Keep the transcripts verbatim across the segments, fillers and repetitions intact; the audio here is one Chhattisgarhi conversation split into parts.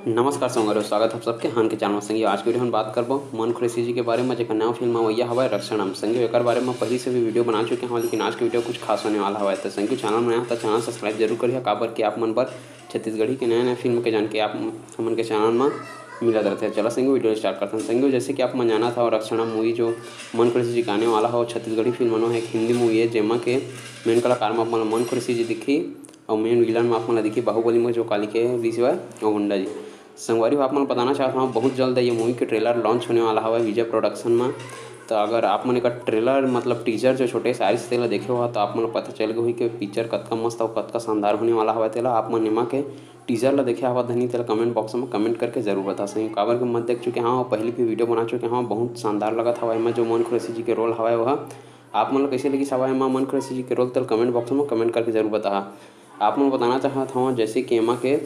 नमस्कार संगवारी हो, स्वागत है आप सबके हमन के चैनल में। संगी, आज के वीडियो में बात करबो मन खुरेशी जी के बारे में, जेकर नया फिल्म अवइया हवय रक्षणम। संगी, एकर बारे में पहले से भी वीडियो बना चुके हवं, लेकिन आज के वीडियो कुछ खास होने वाला हवय। तो संगी, चैनल में नया हो तो चैनल सब्सक्राइब जरूर करिहा, काबर कि आप मन बर छत्तीसगढ़ी के नया नया फिल्म के जानकारी आप हमन के चैनल में मिलत रहथे। चला संगी, वीडियो स्टार्ट करथन। संगी, जैसे कि आप मन जानत हव, रक्षणम मूवी जो मन खुरेशी जी के आने वाला हो, छत्तीसगढ़ी फिल्म नो है, एक हिंदी मूवी है, जेमा के मेन कलाकार में आप मन ला मन खुरेशी जी दिखी अउ मेन विलन में आप मन ला दिखी बाहुबली में जो काली के रिलीज हुआ है, वो गुंडा जी। संगवारी हो, आप मन बताना चाहत हवं, बहुत जल्द ये मूवी के ट्रेलर लॉन्च होने वाला हवय विजय प्रोडक्शन में। तो अगर आप मन एकर ट्रेलर, मतलब टीजर जो छोटे से आइस, तेला देखे हो, तो आप मन ला पता चल गए होही कि पिक्चर कतका मस्त अउ कतका शानदार होने वाला हवय। तेला आप मन एमा के टीजर ला देखे हवा धनी, तेला कमेंट बॉक्स में कमेंट करके जरूर बता सही। काबर के मैं देख चुके हवं, पहले भी वीडियो बना चुके हवं, बहुत शानदार लगत हवय एमा जो मन खुरेशी जी के रोल हवय, वह आप मन ला कैसे लगिस हवय एमा मन खुरेशी जी के रोल, तेला कमेंट बॉक्स में कमेंट करके जरूर बताहा। आप मन बताना चाहत हवं, जैसे कि एमा के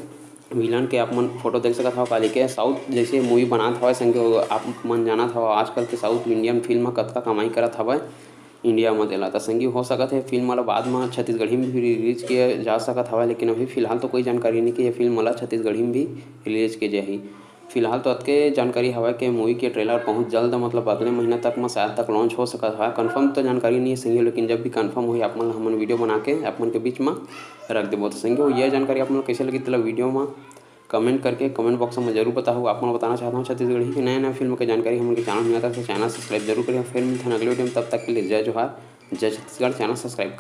विलन के आप मन फोटो देख सकत हव, काली के साउथ जैसे मूवी बनात हवय संगी, आप मन जानत हव आजकल के साउथ इंडियन फिल्म ह कतका कमाई करत हवय इंडिया म। तेला त संगी, हो सकत हे फिल्म वाला बाद म छत्तीसगढ़ी में भी रिलीज किया जा सकत हवय, लेकिन अभी फिलहाल तो कोई जानकारी नहीं कि ये फिल्म वाला छत्तीसगढ़ी में भी रिलीज किए जाही। फिलहाल तो अतके जानकारी हवय कि मूवी के ट्रेलर बहुत जल्द, मतलब अगले महीना तक म शायद तक लॉन्च हो सकत हवय। कंफर्म तो जानकारी नहीं है संगी, लेकिन जब भी कंफर्म होही, आप मन ला हमन वीडियो बना के आप मन के बीच म रख देबो। तो संगी, ये जानकारी आप मन ला कैसे लगी, तेला वीडियो म कमेंट करके कमेंट बॉक्स में जरूर बताहू। आप मन बताना चाहत हवं छत्तीसगढ़ी के नया नया फिल्म के जानकारी हमन के चैनल में आता है, तो चैनल सब्सक्राइब जरूर करिए। फिर मिलते हैं अगले वीडियो में, तब तक के लिए जय जोहार, जय छत्तीसगढ़। Channel subscribe